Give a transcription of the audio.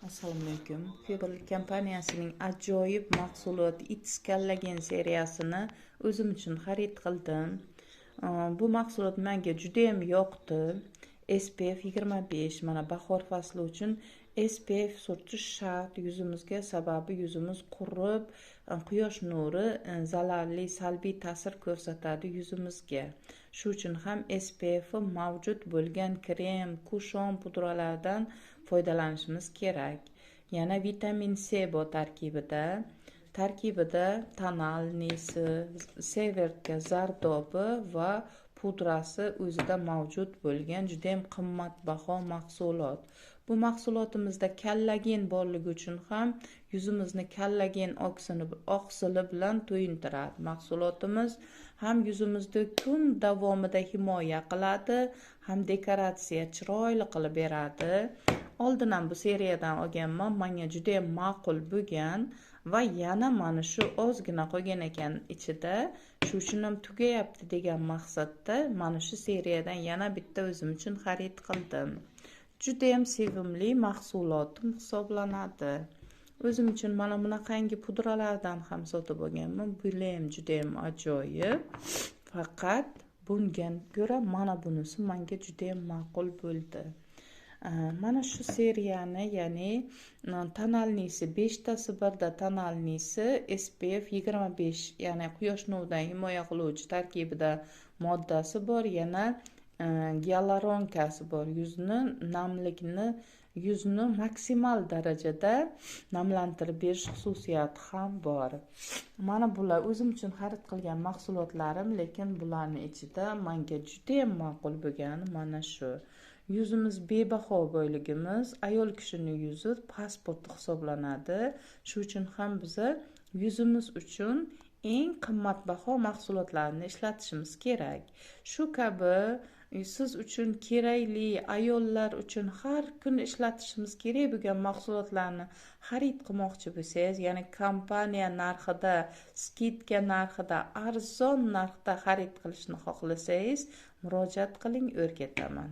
Assalomu alaykum. Faberlic kompaniyasining ajoyib mahsuloti It's Collagen seriyasini o'zim uchun xarid qildim. Bu mahsulot menga juda ham yoqdi. SPF 25, mana bahor fasli uchun SPF surtish shart yuzimizga, sababi yuzimiz qurib, quyosh nuri zararli, salbiy ta'sir ko'rsatadi yuzimizga. Shu uchun ham SPF mavjud bo'lgan krem, kushon, pudralardan foydalanishimiz kerak. Yana vitamin C bor tarkibida. Tarkibida tonalnisi, severtka zardobi va pudrasi o'zida mavjud bo'lgan juda ham qimmatbaho mahsulot. Bu mahsulotimizda kollagen borligi uchun ham yuzimizni kollagen oqsili bilan to'yintiradi. Mahsulotimiz ham yuzimizni kun davomida himoya qiladi, ham dekoratsiya chiroyli qilib beradi. Oldin ham bu seriyadan olganman, menga juda ham ma'qul bo'lgan va yana mana shu ozgina qolgan ekan ichida, shu uchun ham tugayapti degan maqsadda mana shu seriyadan yana bitta o'zim uchun xarid qildim. Juda ham sevimli mahsulotim hisoblanadi. O'zim uchun mana bunaqangi pudralardan ham sotib olganman. Bular ham juda ham ajoyib. Faqat bunga ko'ra mana bunisi menga juda ham ma'qul bo'ldi. Mana shu seriyani, ya'ni tonalnisi 5 tasi birda tonalnisi SPF 25, ya'ni quyosh nuridan himoya qiluvchi tarkibida moddasi bor, yana gialuronkasi bor. Yuzni namlikni, yuzni maksimal darajada namlantirib berish xususiyati ham bor. Mana bular o'zim uchun xarid qilgan mahsulotlarim, lekin bularning ichida menga juda ham ma'qul bo'lgani mana shu. Yuzimiz bebaho boyligimiz, ayol kishining yuzi pasporti hisoblanadi. Shu uchun ham biza yuzimiz uchun eng qimmatbaho mahsulotlarni ishlatishimiz kerak. Shu kabi siz uchun kerakli, ayollar uchun har kun ishlatishimiz kerak bo'lgan mahsulotlarni xarid qilmoqchi bo'lsangiz, ya'ni kompaniya narxida, skidka narxida, arzon narxda xarid qilishni xohlasangiz, murojaat qiling, o'rgataman.